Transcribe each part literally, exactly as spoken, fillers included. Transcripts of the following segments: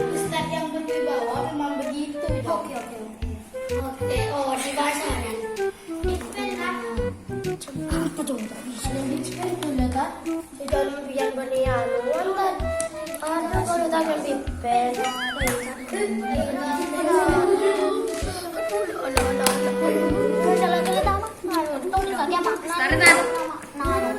Ustadz yang berwibawa memang begitu. Oke, oke, oke. Oke, oh, di bahasanya. Apa dong, tak bisa? Ada di Jepang, kan? Sudah biar bani anu, kan? Ada kalau tak yang Big Bang. Salah cerita apa? Anu, tuh, tadi apa? Nah, nah, nah. Nah, nah, nah.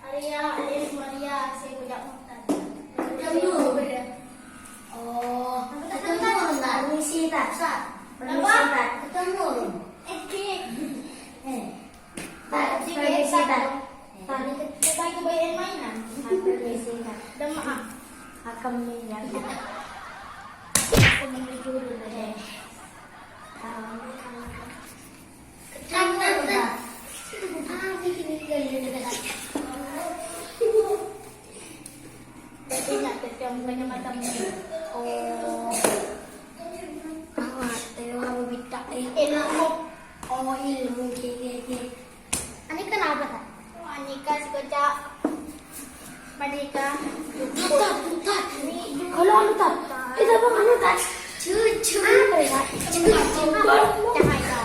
Arya, Alif, Maria, sè ngoca' Muhtar. Ketemu. Oh, ketemu, Ustaz. Permisi, Ustaz. Permisi, Ustaz. Ketemu. Eh, Ustaz, permisi, Ustaz. Ustaz, kita itu banyak mainan. Ustaz, permisi, Ustaz. Udah, maaf. Akan miliar. Aku mau tidur dulu deh. Jadi, nak, terus yang banyak macam. Oh. Awak, eh, awak bita, eh. Ilmu. Oh, ilmu, oke, oke, oke. Ani kenapa, Kak? Oh, Anika sè ngoca' Merdeka. Putar, putar. Kalau anu, Tat. Itu apa anu, Tat? Cucu. Apa ya? Cucu. Cahaya.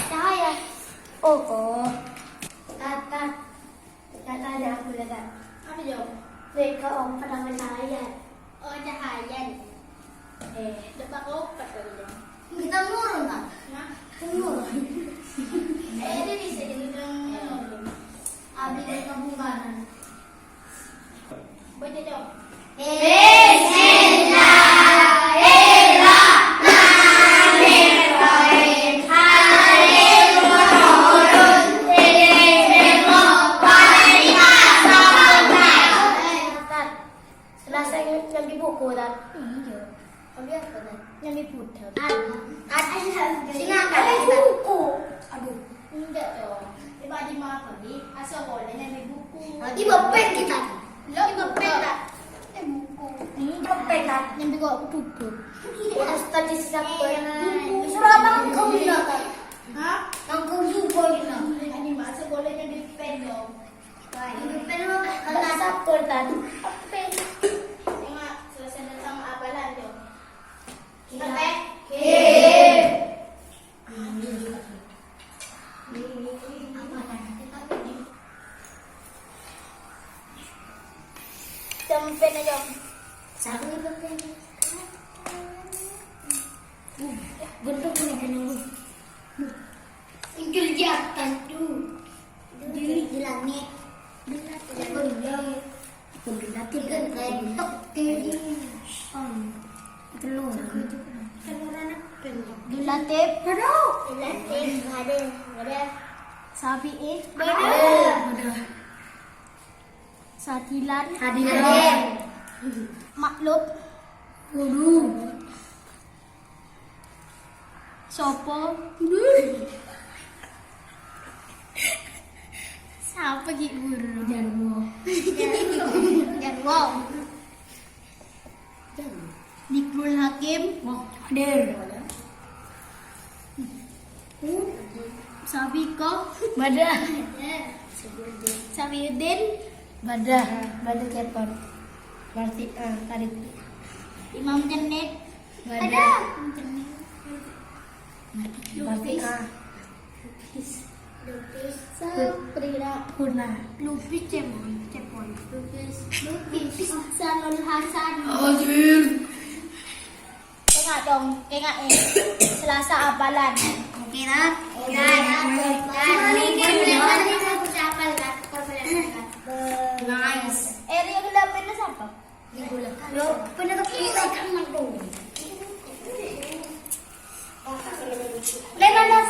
Cahaya. Oh, oh. Tat, Tat. Tat, tanya aku lah, Tat. Apa, Jo? Mereka ompet sama cahaya. Oh, cahaya. Eh, dapat opat kali, Jo. Kita nurun, Tat. Nah. Kita nurun. Eh, ini bisa jadi nurun. Abi dari Kabungkaran. Baca, Jo. Bismillahirrahmanirrahim. Alif nurun. Bismillahirrahmanirrahim. Tat, selasa nyambi buku, Tat. Iya. Abi apa, Tat? Nyambi budak. Anu, Tat, sing angkat, Tat. Buku. Aduh. Enggak dong. Tiba di mana, Bi? Asal boleh nyambi buku. Ibu pen kita. Lo ibu pen, Tat? Eh, buku. Hmm, ibu pen, Tat. Nyambi kok buku. Astaga, siapa? Buku. Suruh abang kau bilang, Tat. Hah? Nangkong buku, gitu. Ini masa boleh nyambi pen, dong. Wah, ini pen lo, Tat. Sabur, Tat. Pen. Cuma selesai tentang apalan, dong. Sampai? Sampai na, Jong. Sampai na, Jong. Gendong na, gendong. Muncul di atas tuh. Di, di langit. Di langit. Bukan di langit. Bukan di langit. Telur. Telur anak. Dulatif. Aduh. Dulatif. Ada. Ada. Sapi, eh. Ada. Ada. Sadilan. Hadir. Makhluk. Guru. Sopo? Sapa ki guru? Jarwo. Jarwo. Jarwo. Dikrul Hakim. Wah, hadir. Sabiko. Bada. Sabiudin. Bada. Bada Kepon. Berarti, eh, tadi. Imam Cenit. Bada. Ada. Imam Cenit. Berarti, ah. Lupis. Sabrina. Huna. Lupis cemon, cepon. Lupis. Lupis. Hasanul Hasan. Anjir. Kèngèng dong, kèngèng eh. Selasa apalan. Oke, Rat. Udah. Nice. Eri yang gelapin sapa? Lo, penutup kita kan mantu. Lepas